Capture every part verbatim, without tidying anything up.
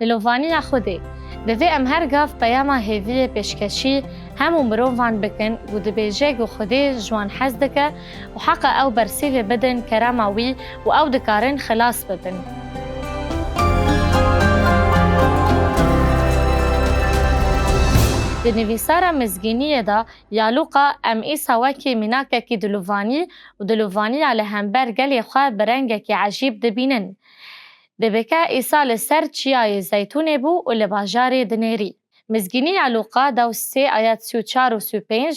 Dilovaniya Xwedê. Divê em her gav peyama hêviyê pêşkeşî hemû mirovan bikin ku dibêje ku Xwedê ji wan hez dike û heqa ew bersîvê bidin kerema wî û ew dikarin xilas bibin. Di nivîsara mizgîniyê de ya Lûqa em Îsa wekî mînakekî dilovanî û dilovaniya li hember gelê xwe bi rengekî ecîb dibînin. Dibike Îsa li ser Çiyayê Zeytûnê bû û li bajarê dinêrî. Mizgîniya Lûqa dew sê ayet sî û çar û sî û pênc,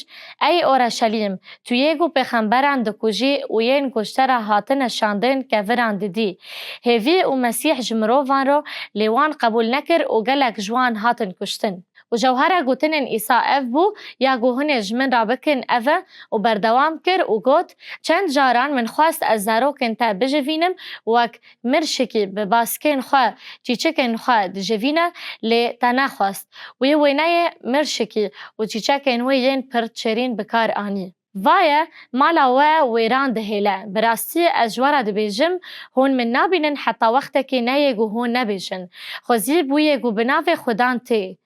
Ey Oreşelîm, tu yê ku pêxemberan dikujî û yên ku ji te re hatine şandin keviran didî. Hêvî û Mesîh ji mirovan re lê wan qebûl nekir û gelek ji wan hatin kuştin. Û jewhera gotinên Îsa ev bû, ya ku hûn ê ji min re bikin ev e, û berdewam kir û got, Çend caran min xwest ez zarokên te bijivînim, wek mirşikî bi baskên xwe, çîçikên xwe dijivîne, lê te nexwest. Wî wêneyê mirşikî û çîçekên wê yên pir şêrîn bi kar anî. Va ye, mala we wêran dihêle. Bi rastî ez ji we re dibêjim, hûn min nabînin heta wextekî neyê ku hûn nebêjin, Xwezî bûyê ku bi navê Xudan tê.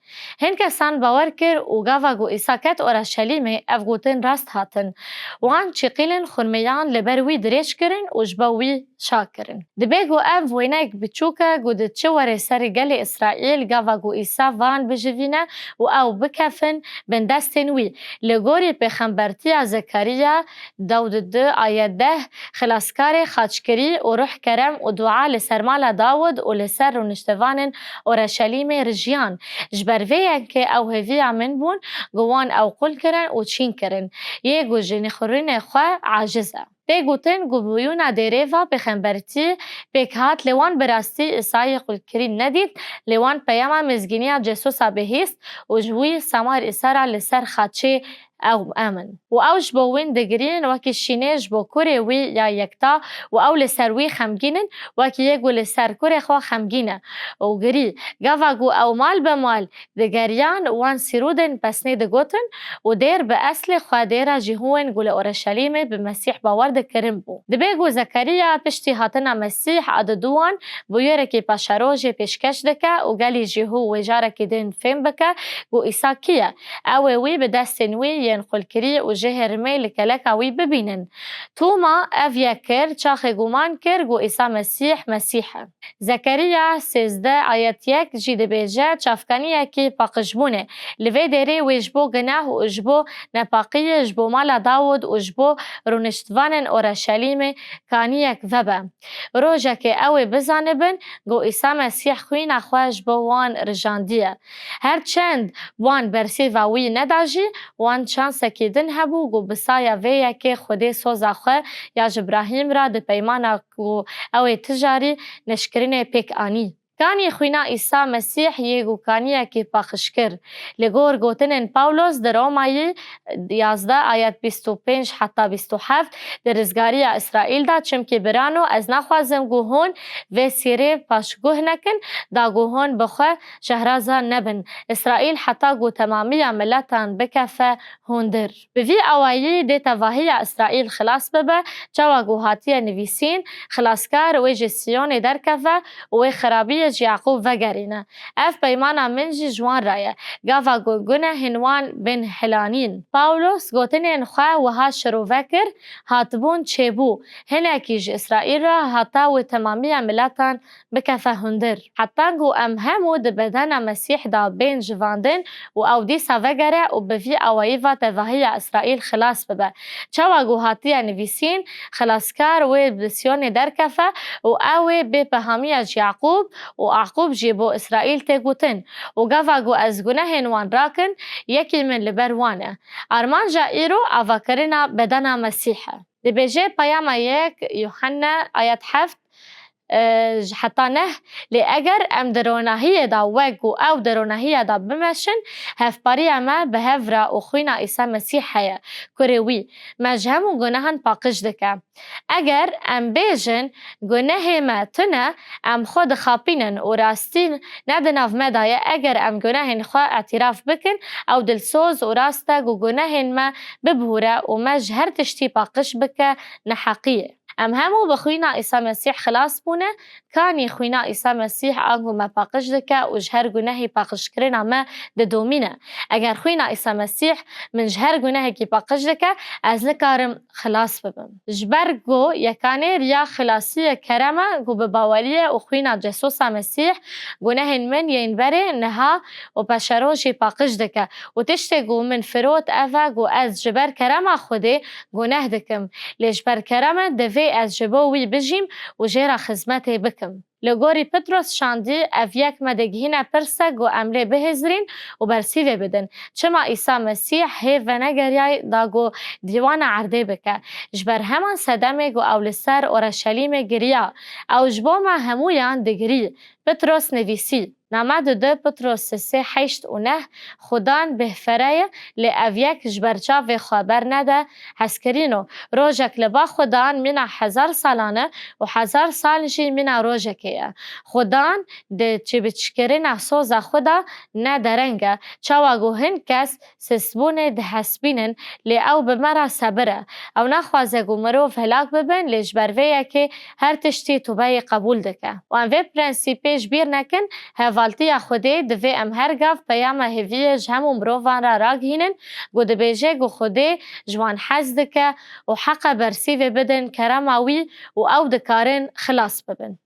Hin kesan bawer kir û gava ku Îsa ket Oreşelîmê, ev gotin rast hatin. Wan çîqîlên xurmeyan li ber wî dirêj kirin û ji bo wî şa kirin. Dibê ku ev wênek biçûk e ku diçi werê serê gelê Îsraîl, gava ku Îsa van bijivîne û ew bikefin bin destên wî. Li gorî pêxembertiya Zekariya dewd û du ayet deh, Xilaskarê xaçkirî û ruh kerem û dua li ser mala Dawid û li ser rûniştivanên Oreşelîmê rijiyan. Ji ber vê yekê ew hêviya min bûn, ku wan ew qul kirin û çîn kirin. Yê ku ji nêxurînê xwe aciz e. Tê gotin ku bûyûna dêrê va pêxembertî pêk hat, lê wan bi rastî Îsayê qulkirî nedît, lê wan peyama mizgîniya Cêsusa bihîst û ji wî samar Îsa re li ser xaçê ew em in. Û ew ji bo wîn digirîn, wekî şînê ji bo kurê wî ya yekta û ew li ser wî xemgîn in, wekî yê ku li ser kurê xwe xemgîn e û girî. Gava ku ew mal be mal digeriyan, wan sîrûdên pesnê digotin û dêr bi eslê xwe dêra Jîhûyên ku li Oreşelîmê bi Mesîh bawer dikirin bû. Dibê ku Zekeriya piştî hatina Mesîh a diduwan bûyerekî paşerojê pêşkeş dike û gelî Jîhû wê carekî din fêm bike ku Îsa kî ye. Ew ê wî bi destên wî yên qulkirî û jêhê rimê li keleka wî bibînin. Tûma ev yek kir, çaxê guman kir ku Îsa Mesîh, Mesîh e. Zekeriya sêzdeh ayet yek jî dibêje, çavkaniyekî paqijbûnê. Li vê dêrê wê ji bo guneh û ji bo nepaqiyê, ji bo mala Dawid û ji bo rûniştvanên Oreşelîmê kaniyek vebe. Rojekê ew ê bizanibin ku Îsa Mesîh xwîna xwe ji bo wan rijandiye. Her çend wan bersîva wî neda jî, wan şansekî din hebû ku bi saya vê yekê Xwedê soza xwe ya ji Îbrahîm re di peymana ku ew ê tijarî neşkirinê pêk anî. Kanî xwîna Îsa Mesîh yê ku kaniyekî paqij kir. Li gor gotinên Pawlos di Romayî yazdeh ayet bîst û pênc heta bîst û heft, di rizgariya Îsraîl de, çimkî birano, ez naxwazim ku hûn vê sîrê paşguh nekin, da ku hûn bi xwe şehraza nebin. Îsraîl heta ku temamiya miletan bikefe hundir. Bi vî awayî dê tevahiya Îsraîl xilas bibe, çawa ku hatiye nivîsîn, Xilaskar wê ji Siyonê derkeve û wê xirabiyê ji Yaqûb vegerîne. Ev peymana min jî ji wan re ye, gava ku gunehên wan bên hilanîn. Pawlos gotinên xwe wiha şirove kir, Hatibûn çêbû, hinekî ji Îsraîl re heta wê temamiya miletan bikefe hundir. Heta ku em hemû di bedena Mesîh de bên jivandin û ew dîsa vegere û bi vî awayî va tevahiya Îsraîl xilas bibe. Çawa ku hatiye nivîsîn, Xilaskar wê bi Siyonê derkefe û ew ê bê pehamiya ji Yaqûb û Aqûb jî bo Îsraîl tê gotin. Û gava ku ez gunehên wan rakin, yekî min li ber wan e. Armanca îro avakirina bedena Mesîh e. Dibêje peyama yek Yuhanna ayet heft, e, ji heta neh, lê eger em di ronahiyê de wek ku ew di ronahiya de bimeşin, hevpariya me bi hev re û xwîna Îsa Mesîh heye, kurê wî, me ji hemû gunehan paqij dike. Eger em bêjin, gunehê me tune, em xwe dixapînin û rastî ne di nav me de ye. Eger em gunehên xwe îtiraf bikin, ew dilsoz û rast e ku gunehên me bibihûre û me ji her tiştî paqij bike neheqiyê. Em hemû bi xwîna Îsa Mesîh xilas bûne, kanî xwîna Îsa Mesîh ango me paqij dike û ji her gunehê paqijkirina me didomîne. Eger xwîna Îsa Mesîh min ji her gunehekî paqij dike, ez nikarim xilas bibim. Ji ber ku yekanê riya xilasiyê kerem e ku bi baweriyê û xwîna cesosa Mesîh gunehên min yên berê niha û peşerojê paqij dike û tiştê ku min firot ev e ku ez ji ber kerema Xwedê guneh dikim. Lê ji ber kerem e divê ez ji bo wî bijîm û jê re xizmetê bikim. Li gorî Petros şandî, ev yek me digihîne pirse ku em lê bihizrîn û bersîvê bidin. Çima Îsa Mesîh hê venegeriyaye da ku dîwana erdê bike? Ji ber heman sedemê ku ew li ser Oreşelîmê giriya, ew ji bo me hemûyan digirî. Petros nivîsî, Name du du Petros sê heşt û neh, Xudan bêhfere ye, lê ev yek ji ber çavê xwe bernede hezkirîno. Rojek li ba Xudan mîna hezar salan e û hezar sal jî mîna rojekê ye. Xudan di çêbiçkirina soza xwe de ne dereng e. Çawa ku hin kes sisbûnê dihesibînin, lê ew bi me re sebir e. Ew naxwaze ku mirov helak bibin, lê ji ber vê yekê her tiştî tûbeyê qebûl dike. Û em vê prensîpê ji bîr nekin, hevaltiya Xwedê divê em her gav peyama hêviyê ji hemû mirovan re ragihînin, ku dibêje ku Xwedê ji wan hez dike û heqe bersîvê bidin kerema wî û ew dikarin xilas bibin.